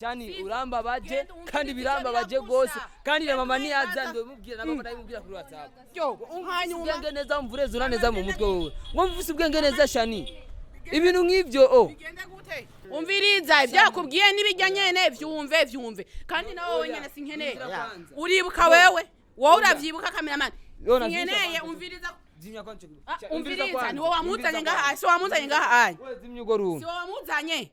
Cyane urambabaje Genda umvirize kandi birambabaje ibyo gose biragusa. kandi na mama Genda niyaza umvirize. ndamubwira na mama ndabimubwira kuri WhatsApp. Yo, hanyuma Ubwenge neza mvureze uraneza mu mutwe wowe. Ngo mvuse ubwenge neza Shani. Ibintu nk'ivyo o. bigende gute? Umviriza ibyo yakubwiye n'ibijya nyene, vyumve vyumve, kandi nawe wenyene sinkeneye. Uribuka wewe, wowe uravyibuka, cameraman? Yo, navyibutsa Sinkeneye kwanza. umviriza. Zimya kwanza. Ah, umviriza, niwo wamuzanye ngaha, si wamuzanye ngaha aya? Wewe zimya ugo runtu. Si wowe wamuzanye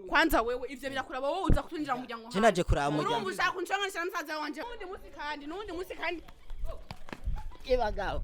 kwanza wewe? Ivyo birakuraba wowe, uza kutwinjira mu muryango. Je naje kuraba umuryango. Urumva ushaka kunshonganisha na musaza wanje n'uwundi munsi, kandi n'uwundi munsi kandi. Yebagabo.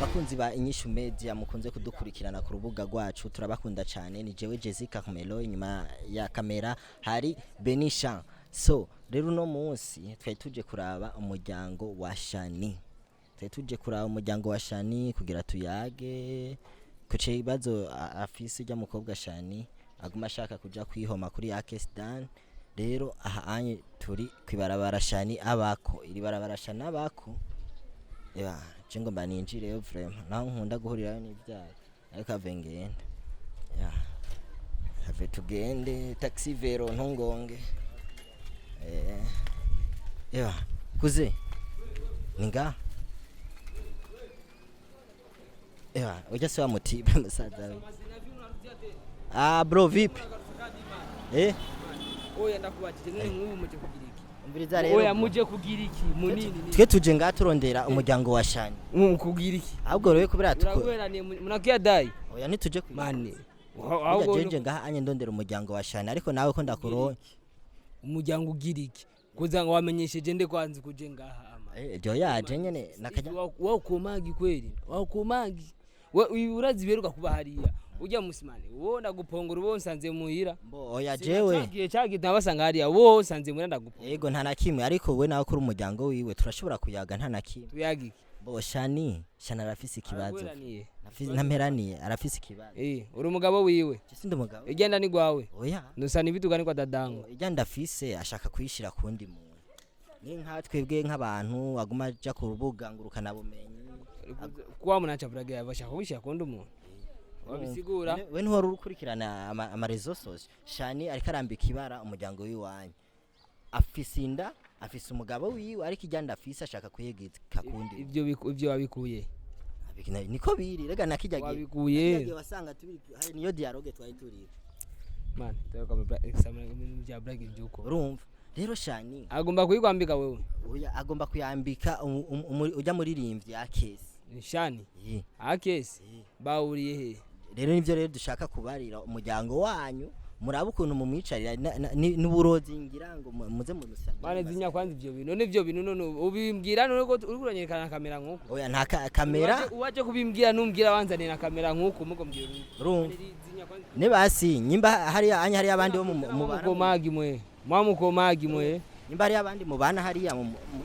Bakunzi ba Inyishu Media, mukunze kudukurikirana ku rubuga rwacu, turabakunda cyane. Ni jewe Jessica Carmelo, inyuma ya kamera hari Benisha. So rero uno munsi twari tuje kuraba umuryango wa Shani, twari tuje kuraba umuryango wa Shani kugira tuyage ku kibazo afise ujya mukobwa Shani aguma ashaka kuja kwihoma kuri Akestan. Rero aha anye turi kwibarabara Shani abako, iri barabara Shani abako. Ya, je ngomba ninjireyo vraiment, naho nkunda guhurirayo n'ibyago, ariko ave ngende. Ya. Ave tugende, taxi vero ntungonge. Eh. Ya, kuze. Ninga. Ya, ujya se wa mutibe musaza we. Ah bro, vipi? Eh, Oya, ndakubajije none nk'ubu muje kugira iki? Umviriza rero. Oya, muje kugira iki? Munini. Twe tuje ngaha turondera umuryango wa Shani. Ni kugira iki? Ahubwo rero kubera tuko Uraguheraniye munakia dai. Oya, ntituje kwiga. Mane. Burya Ahubwo jeje ngaha anye ndondera umuryango wa Shani, ariko nawe ko ndakuronye. Umuryango ugira iki? Kuza ngo wamenyesheje nde kwanza kuje ngaha ama? Eh, jo yaje nyene nakajya. Wakomagi kweli, wakomagi we, uraziberuka kuba hariya ujya musimane wo ndagupongora ubo nsanze muhira. Mbo oya jewe. Cagiye cagiye nabasanga hariya wo nsanze muhira ndagupongora. Yego, nta na kimwe, ariko we nawe kuri umuryango wiwe turashobora kuyaga, nta na kimwe. Tuyagiki? Mbo Shani arafise ikibazo. Araguheraniye. Ntamperaniye, arafise ikibazo. Eh, uri umugabo wiwe? Je sindi umugabo. Igenda ni gwawe? Oya. Nusana ibituga ni kwa dadangu. Ijya ndafise ashaka kuyishira kundi muntu. Ni nka twebwe nk'abantu aguma aja ku rubuga ngurukana bumenyi. Kuwa munacha burage bashaka kubishira kundi umuntu wabisigura. We ntiwari ukurikirana ama réseaux sociaux? Shani ariko arambika ibara umuryango w'iwanyu. Afise inda, afise umugabo wiwe, ariko ijya ndafise ashaka kuyegeka kundi. Ivyo wabikuye? Niko biri rega, nakijya gihe. Wabikuye? Nakijya gihe wasanga turi hari niyo dialogue twari turi. Man, taruka ibintu bya burage byuko. Urumva rero Shani agomba kuyikwambika wewe? Oya, agomba kuyambika ujya muririmbyi Akesi. Ni Shani? Eh. Akesi bawuriye he? Rero nivyo rero dushaka kubarira umuryango wanyu, murabe ukuntu mumwicarira n'uburozi ngira ngo muze mumusangire. Mane, zinya kwanza ivyo bintu. None ivyo bintu none ubimbwira none ko uri kuranyerekana na kamera nkuko? Oya, nta kamera. Uwaje kubimbwira numbwira wanzaniye na kamera nkuko muko mbwira. Urumva Zinya kwanza. ne basi nyimba hariya anya hariya abandi bo mubana. Mwamukomagi mwe, mwamukomagi mwe. Nyimba hariya abandi mubana hariya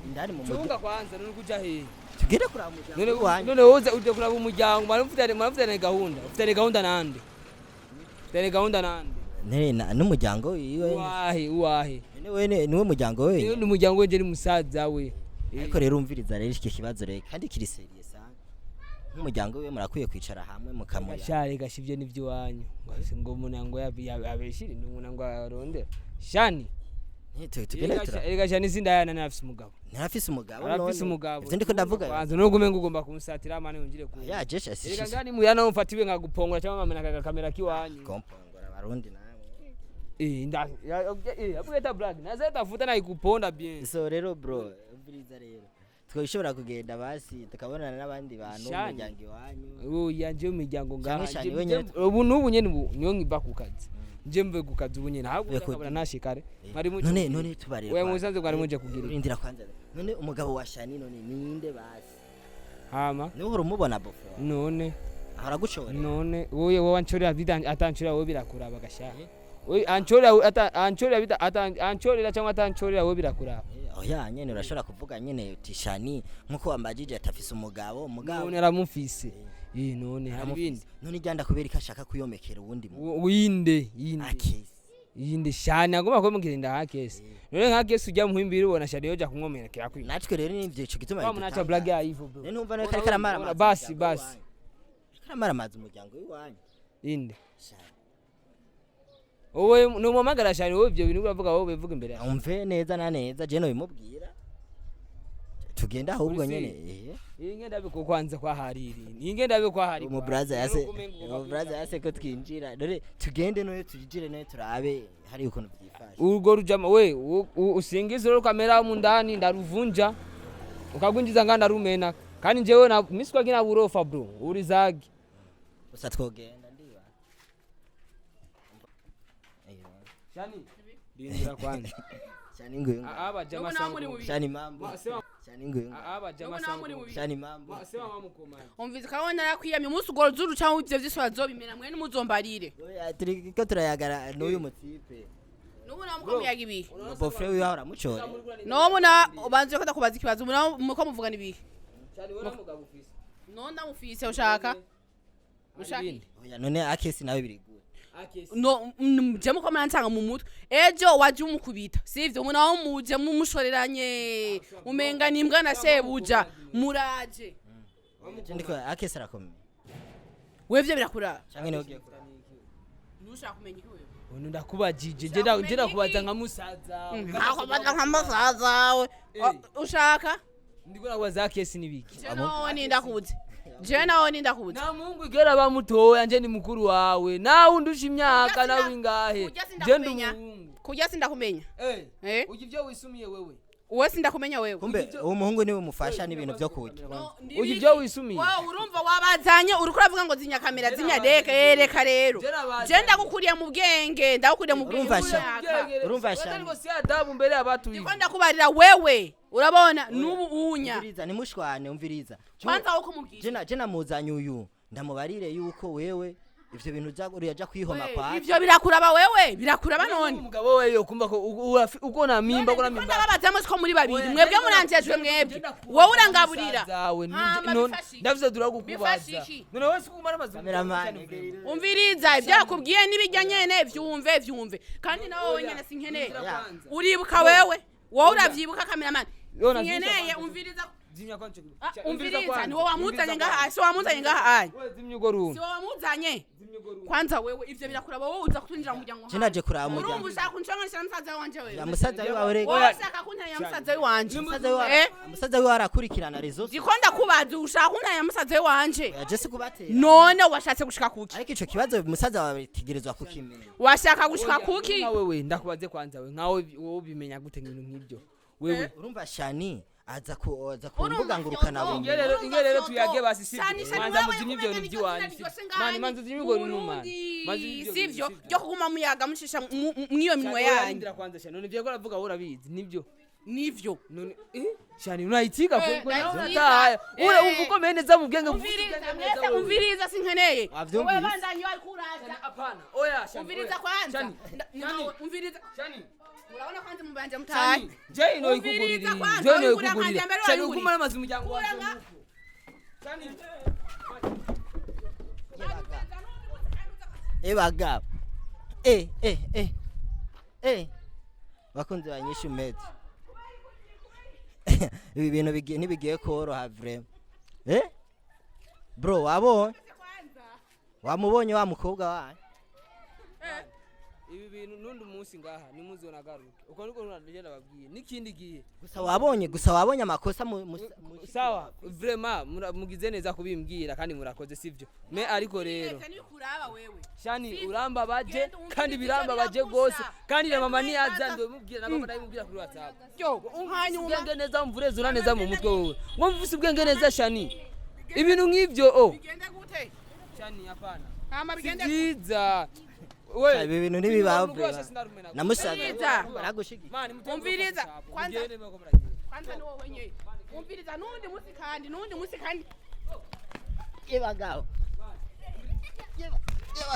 indani mu muryango. Cunga kwanza, none kuja he? Tugende kuraba umuryango None wanyu. none wowe uje kuraba umuryango, mwarafitane gahunda? Ufitane gahunda nande? Ufitane gahunda nande? Ne n'umuryango wiwe. Uwahe, uwahe? None we niwe muryango Niyo wenyine. ni umuryango wenje, ni musaza we. Ariko rero umviriza rero iki kibazo rero kandi kiri sérieux sana, nk'umuryango wiwe murakwiye kwicara hamwe mukamuya. Gashare gashivye n'ivyo wanyu ngo umuntu ngo abeshire ni umuntu ngo arondera Shani. Tugende tura. Erega Shani sindayana, nafise umugabo. Ntarafise umugabo. Arafise None umugabo. ivyo ndiko ndavuga. Kwanza nugume ngo ugomba kumusatira mane winjire ku. Ya jesha. Erega ngani muyana umfatiwe nkagupongora cyangwa nkamena aka kamera kiwanyu. Kompongora abarundi namwe. Eh, nda eh abweta black naza tafuta na ikuponda bien. So rero bro, umviriza rero, twashobora kugenda basi tukabonana n'abandi bantu mu Shani. muryango iwanyu. Oya, nje mu miryango ngaha. Shani, Shani wenyene. Ubu n'ubu nyene ubu niyo nkiva ku kazi, nje mve ku kazi ubu nyene ahubwo Uvuye ku- ndakabona nashikare mwari muje. None tubarira. Oya, musanze mwari muje kugira iki? Urindira kwanza, none umugabo wa Shani none ninde basi? Hama niwe uhora umubona bofo? None Ahora gushora. None wowe wowe anchorera bita atanchorera wowe birakuraba gasha. Wowe anchorera ata anchorera bita anchorera cyangwa atanchorera wowe birakuraba. Oya nyene urashobora kuvuga nyene uti Shani nkuko wambajije atafise umugabo, umugabo None aramufise, eh, none hari ibindi? None ijyanda kubera ko ashaka kuyomekera uwundi muntu. Winde yinde? Akesi. Yindi shani agomba kumubwira inda hakesi. None nka kesi ujya muhimbira ubona shani yoja kumwomera kirakwiye. Natwe rero nivyo ico gituma Wa munacha blague ya hivyo bro. None numva nawe kariko aramara Ona, amazi basi, umuryango basi. w'iwanyu. Kariko aramara amazi umuryango w'iwanyu. Inde. Shani. Wowe numuhamagara shani, wowe ibyo bintu uravuga, wowe bivuga imbere yawe. Umve neza na neza, je nobimubwira, tugenda ahubwo Uri nyene Iyi ngenda biko kwanza kwa hariri. Iyi ngenda biko kwa hariri. Umuburaza yase, umuburaza yase ko twinjira dore tugende noye tujire noye turabe hari ukuntu byifashe. Urwo rujama we usingize ro kamera mu ndani ndaruvunja. Ukagwinjiza nganda rumena. Kandi njewe na miswa gina burofa bro. Uri zagi. Gusa twogenda ndiba. Shani. Rindira kwanza. Shani nguyu. Aba jama Nubu nawe muri sangu. mubi. Shani mambo. Sema Shani nguyu. aba jama Nubu nawe muri sangu. mubi. Shani mambo. Sema mamukomana. Umviza kabona narakwiyamye umunsi ugora uzuru cyangwa ivyo vyose bazobimena mwe nimuzombarire. Oya, turi ko turayagara n'uyu mutipe. Nubu nawe muko muyaga ibihe. Bofre wiwe ahora mucore. Nubu na ubanze ko ndakubaza ikibazo, ubu nawe muko muvugana ibihe. Shani wona mugabo ufise. No ndamufise ushaka. Ushaka. Ibindi. Oya, none akesi nawe biri gute? Akesi. No je muko muransanga mu mutwe ejo waje umukubita sivyo, umuntu aho muje mumushoreranye umenga nimbwa na sebuja muraje. Je ndiko akesi arakomeye. Wevyo birakuraba. Canke niwe ugiye kuraba? Ntushaka kumenya iki wewe? Uno ndakubajije je nda kubaza nka musaza. Ntakubaza nka musaza we. Ushaka. Ndiko nakubaza akesi nibiki. Je nawe nindakuze, je nawe nindakuze. Na Mungu igera bamutoya nje ni mukuru wawe. Nawe undusha imyaka Kurya nawe sinda- ingahe. kurya Je ndi sindakumenya. umuhungu. Kurya sindakumenya. Eh. Eh? Ujya ivyo wisumiye wewe. Uwe sindakumenya wewe. Kumbe uwo muhungu niwe umufasha n'ibintu byo kurya. Ujya ivyo wisumiye. Wowe urumva wabazanye uriko uravuga ngo zinya kamera Je zinya nabazanye. reka reka rero. Je nabazanye. Je ndagukuriye mu bwenge, ndagukuriye mu bwenge. Urumva sha. Imyaka. Urumva shani. Ariko si adabu mbere y'abatuye. Ndiko ndakubarira wewe urabona nubu unya. Umviriza nimushwane, umviriza. Kwanza wowe kumubwira. Je na je namuzanye uyu ndamubarire yuko wewe ivyo bintu uja uriya kwihoma kwa Ivyo birakuraba wewe, birakuraba none. Umugabo we yo kumva ko uko na mimba uko na Ndiko mimba. ndababazamo siko muri babiri Oya, mwebwe ndiko muranjejwe ndako- mwebwe. ndako- Wowe urangaburira. Zawe Hama none bifashe iki? ndavuze turakukubaza. Bifashe iki? None wewe sikumara amazi. Cameraman. Umviriza ibyo yakubwiye n'ibijya nyene vyumve vyumve. Kandi nawe wenyene sinkeneye. Uribuka wewe? Wowe uravyibuka cameraman? Yo, navyibutsa Sinkeneye kwanza. umviriza. Zimya kwanza. Ah, umviriza niwo wamuzanye ngaha, si wamuzanye ngaha aya. Wewe zimya ugo runtu. Si wamuzanye. Zimya ugo runtu. Kwanza wewe ivyo birakuraba wowe uza kutunjira mu muryango. Je naje kuraba umuryango. Urumva ushaka kunshonganisha na musaza wanje Ya wewe. musaza wiwawe rega. Wowe ushaka kuntanya musaza wanje. Musaza wiwawe. Eh? Musaza wiwawe arakurikirana rezo. Ndiko ndakubaza ushaka kuntanya musaza wanje. Oya, je sikubatera. None washatse gushika kuki? Ariko ico kibazo musaza wawe tegerezwa kukimenya. Washaka gushika kuki? Nka wewe ndakubaze kwanza we nkawe wowe ubimenya gute ibintu nk'ibyo wewe. Urumva Shani aza ku aza ku Urumva mbuga ngurukana Fyodo. bumenyi. Inge rero inge rero tuyage basi sivyo. Shani, Shani, Manza wewe muzimye ibyo kumenya bintu niryo by'iwanyu. zina ryose Mani ngani? manza uzimye ubwo bintu mani. Burundi, Manza uzimye ibyo sivyo bintu, ryo kuguma muyaga mushisha mw'iyo minwe Shani, yanyu. rindira kwanza Shani none ivyo aravuga wowe urabizi nibyo. Nivyo. None Shani unaitika Eh, kwa naona ndaitika. haya. Ura Eh. umva ukomeye neza mu bwenge Umviriza mwese umviriza sinkeneye. Wavyumvise? Wewe bandanye wari kuraza. Hapana. Oya Shani. Umviriza oya. kwanza. Shani. Nawe umviriza. Shani. Urabona kwanza mubanje mutaye. Shani. Je ino Umviriza ikugurira. kwanza, Je ino wigura ikugurira. kwanza, mbere Shani wayigurira. ugumana amazi umuryango Kura wanje. nga- Shani. Eh bagabo. Eh eh eh. Eh. Bakunzi banyisha umete. Ibi bintu bigiye ntibigiye koroha vraiment. Eh? Bro wabonye? Wamubonye wa mukobwa wanyu? Ibi bintu nundi munsi ngaha nimuzona garuke. Uko niko nagenda babwiye. Nikindi gihe. Gusa wabonye amakosa mu Sawa, vraiment mugize neza kubimbwira kandi murakoze sivyo. Me ariko rero Nikuraba wewe. Shani uramba baje Genda umvirize kandi biramba ivyo baje biragusa. gose kandi na Genda mama niyaza umvirize. ndobimubwira na mama ndabimubwira kuri WhatsApp. Yo, hanyuma Ubwenge neza mvureze ura neza mu mutwe wowe. Ngo mvuse ubwenge neza Shani. Ibintu nk'ivyo oh. bigende gute? Shani hapana. Hama Si bigende gute? byiza. We Ibi bintu ntibibaho Rwose bro. sinarumena. Na musaza Umviriza. baragushigikiye. Mani mutwe Umviriza, kwanza. Mugende mweko muragiye. Kwanza ni wowe nyene. Umviriza nundi musi kandi nundi musi kandi. Eh bagabo. Yeba. Yeba.